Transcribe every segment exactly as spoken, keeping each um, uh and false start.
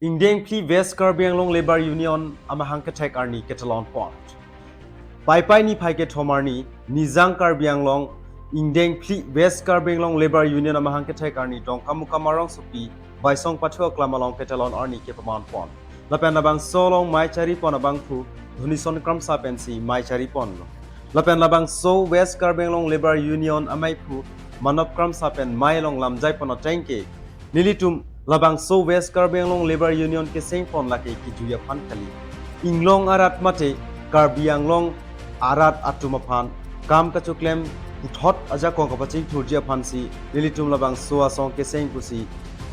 Ingdeng phli West Karbi Anglong Labour Union amahang kethek arni ketalon pon. Paipai niphai kethom arni Nijang Karbi Anglong, Ingdeng phli West Karbi Anglong Labour Union amahang kethek arni Dongkamukam arongsopi Baisong Pathu Aklam along ketalon arni kepaman pon. Lapen labangso along mei chari pon abangphu Dhonison Kramsa pensi mei chari ponlo. Lapen labangso West Karbi Anglong Labour Union ameiphu Manop Kramsa pen mei along lamjai pon ateng ke, nelitum labangso West Karbi Anglong Labour Union keseng pon lake kejui aphan kali. Inglong arat mate Karbi Anglong arat atum aphan kam kachoklem puthot ajakong kapachingthurji aphansi nelitum labangso asong keseng pusi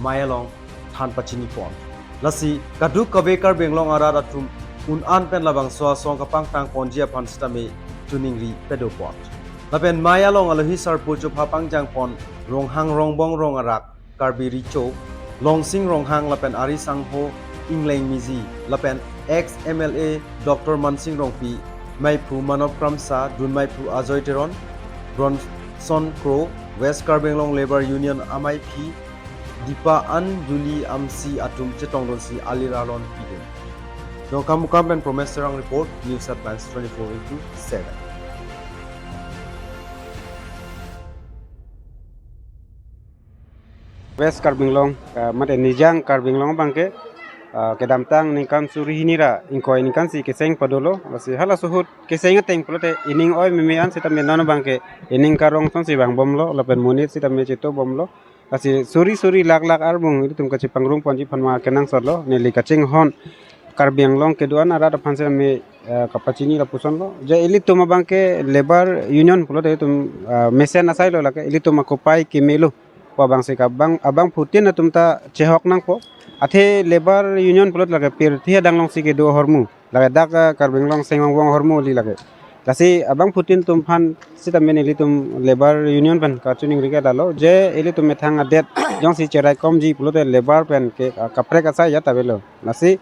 mei along than pachini pon. Lasi kadokave Karbi Anglong arat atum un-an pen labangso asong kapangtang ponji aphan sitame choningri pado pon. Lapen mei along alohi sarpo chopha pangjang pon Ronghang Rongbong Rong arak Karbi Recho, Longsing Ronghang lapen ari sangho Ingleng Miji, lapen ex M L A Doctor Mansing Rongpi, meiphu Manop Kramsa, dun meiphu Ajoy Teron, Bronson Kro, West Karbi Anglong Labour Union ameiphi Dipa Anjuli Amsi atum chetongdunsi alir alon pidun. Dongkamukam pen Promes Terang report, News Headlines twenty-four into seven. West Karbi Anglong, ah, mate Nijang Karbi Anglong abangke, ah, kedamtang ningkan suri hini ra ingkoi ningkan si keseng padolo, lasi halaso ahut keseng ateng pulote ining oi meme an sitame non abangke ining karong sonsi vangbomlo, lapen monit sitame chetobomlo. Lasi suri suri lakh lakh arbung ilitum kachepangrum ponji aphan ma kenangsotlo, neli kachinghon Karbi Anglong kedo-an arat aphan sitame, eh, kapachini lapusonlo. Je ilitum abangke Labour Union pulote ilitum, eh, mesen asailo lake, ilitum akopai kemelo. Pu abangsi ka abang, abangphutin atum ta chehok nangpo. Athe Labour Union pulote lake pirthe adang alongsi kedo ahormu. Lake dak, eh, Karbi Anglong Seng Angbong ahormu kali lake. Lasi abangphutin atum aphan sitame nelitum Labour Union pen kachoningri ke lalo. Je ilitum methang adet jongsi cheraikomji pulote Labour pen ke, ah, kaprek asai ya ta avelo. Lasi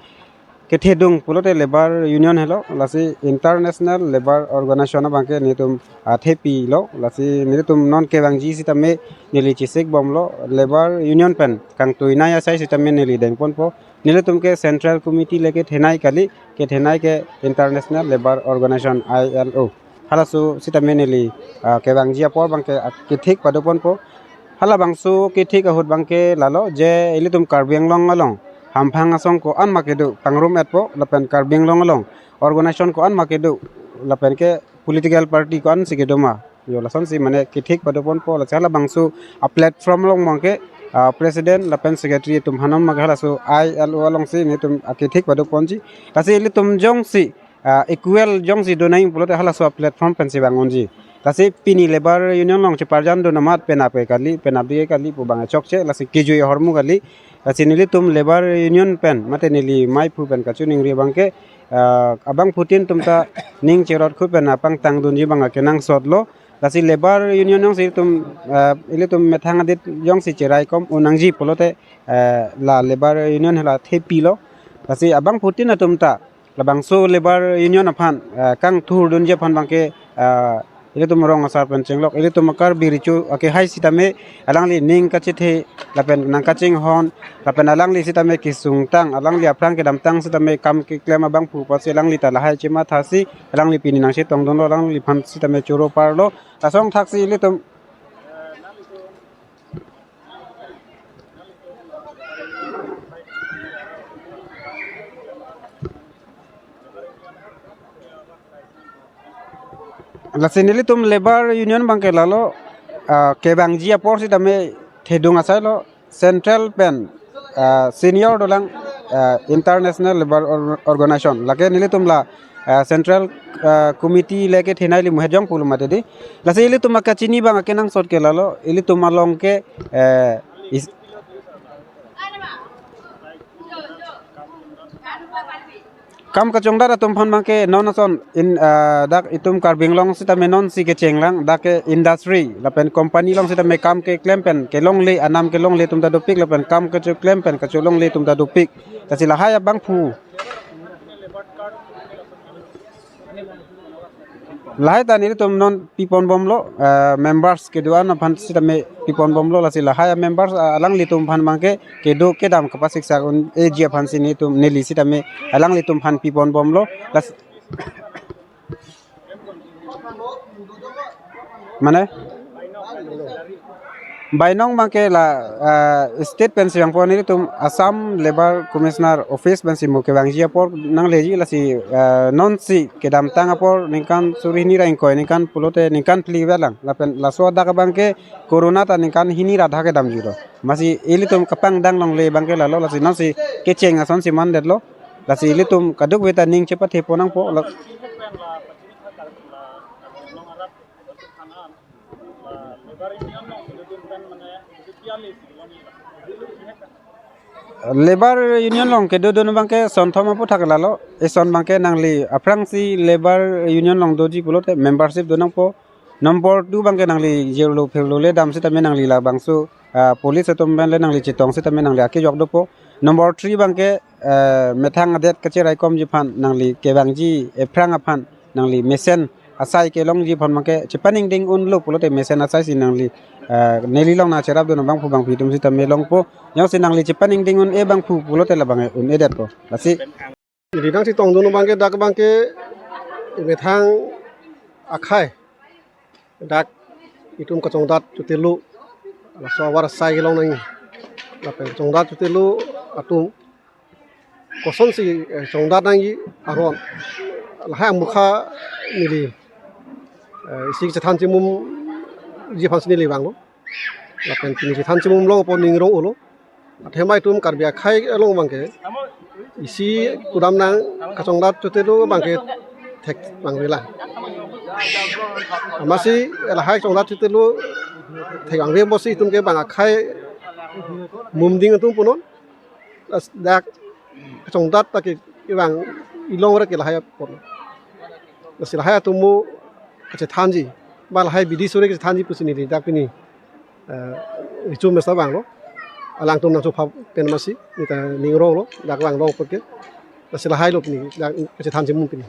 kethedung pulote Labour Union helo, lasi International Labour Organization abangke nelitum, ah, thepilo, lasi nelitum non kevangji sitame neli chesikbomlo, Labour Union pen kangtuinai asai sitame neli dengponpo, nelitum ke Central Committee le kethenei kali, kethenei ke International Labour Organization, I L O. Halaso sitame neli, ah, kevangji apor abangke, ah, kethik padoponpo. Halabangso kethik ahut abangke lalo je ilitum Karbi Anglong along hamphang asong ko-an ma kedo pangrum etpo lapen Karbi Anglong along organization ko-an ma kedo lapen ke political party ko-an si kedo ma. Yo lasonsi mane kethik padoponpo, lasi halabangso a-platform along abangke, ah, president lapen secretary atum aphan ma ke halaso I L O alongsi nelitum akethik padoponji. Lasi ilitum jongsi ah, equal jongsi donang pulote halaso a-platform pensi vang unji. Lasi pini Labour Union along cheparjandun amat penap ke kali, penapdik ke kali pu abang chokche, lasi kejui ahormu kali. Lasi nelitum Labour Union pen mate neli meiphu pen kachoningri abangke, ah, abangphutin atum ta ning cherot khut pen apangtangdunji abang kenangsotlo. Lasi Labour Union jongsi ilitum, ah, ilitum methang adet jongsi cheraikom un nangji pulote, eh, la Labour Union hala thepilo. Lasi abangphutin atum ta labangso Labour Union aphan, eh, kangthurdunji aphan abangke, eh, ilitum rong asar pen chenglok, ilitum Karbi Recho akehai sitame alangli ning kachethe lapen nangkachinghon lapen alangli sitame kesungtang, alangli aphrang kedamtang sitame kam keklem abangphu pusi alangli ta lahai chemathasi alangli pini nangchetongdunlo, alangliphan sitame choro parlo. Lasong thaksi ilitum Lasi nelitum Labour Union abangke lalo, ah, kevangji apor sitame thedung asailo, Central pen, ah, senior dolang, ah, International Labour Or-, Organization. Lake nelitum la, ah, Central, ah, Committee le kethenei limu hejong pulo mate di. Lasi ilitum akachini abang akenangsot ke lalo, ilitum along ke, eh, is- Kam kachongdat atum aphan abangke non ason in, ah, dak itum Karbi Anglong sitame non si kechenglang, dak ke industry lapen company along sitame kam keklem pen kelongle, anam kelongle atum ta dopik lapen kam kechoklem pen kacholongle atum ta dopik. Lasi lahai abangphu. Lahai ta nelitum non piponbomlo, eh, members kedo-an aphan sitame piponbomlo, lasi lahai a-members, ah, alanglitum aphan abangke kedo kedam kapasiksak un-eji aphansi nelitum neli sitame alanglitum aphan piponbomlo. Las mane bainong abangke la, ah, state pensi vangpo, nelitum Assam Labour Commissioner Office pensi mo kevangji apor nangleji, lasi, ah, nonsi kedamtang apor ningkan suri hini ra ingkoi, ningkan pulote ningkan phli velang. Lapen laso adak abangke corona ta ningkan hini ra adha kedamjilo. Amatsi ilitum kapangdang longle abangke lalo, lasi nonsi kecheng asonsi mandetlo. Lasi ilitum kadokave ta ning chepathepo nangpo. La Labour Union along kedodun abangke sonthom aphuthak lalo. Eson abangke nangli aphrangsi Labour Union along doji pulote membership do nangpo. Number two abangke nangli jirlo phirlo le dam sitame nangli labangso, ah, police atum pen le nangli chetong sitame nangli akejok dopo. Number three abangke, eh, methang adet kacheraikomji aphan nangli kevangji ephrang aphan nangli mesen asai kelongji aphan abangke chepaningding unlo pulote mesen asaisi nangli, eh, neli along nangcherapdun abangphu bangphi atum sitame longpo. Jongsi nangli chepaningding un-e abangphu pulote labang un-edetpo. Lasi neli nangchetongdun abangke dak abangke methang akhei dak itum kachongdat chotelo, laso ahavar asai kelong nangji. Lapen kachongdat chotelo atum kosonsi, eh, chongdat nangji aron, lahai amukha neli, eh, isi chethan chemumji aphansi neli vanglo. Lapen pini chethan chemum longpo, ning rong-olo. Athema itum Karbi akhei along abangke isi kudam nang, kachongdat chotelo abangke thek vangvelang. Amatsi lahai chongdat chotelo thek vangve apotsi itum ke bang akhei mumding atum punon. Las dak kachongdat ta ke kevang ilong ra ke lahai apor. Lasi lahai atum mo kachethanji, ba lahai bidi sore kachethanji pusi neli dak pini, eh, recho mesa vanglo. Alangtum nangchopha pen amatsi neta ning ronglo, dak vang long apot ke. Lasi lahailo pini dak kachethan chemum pini.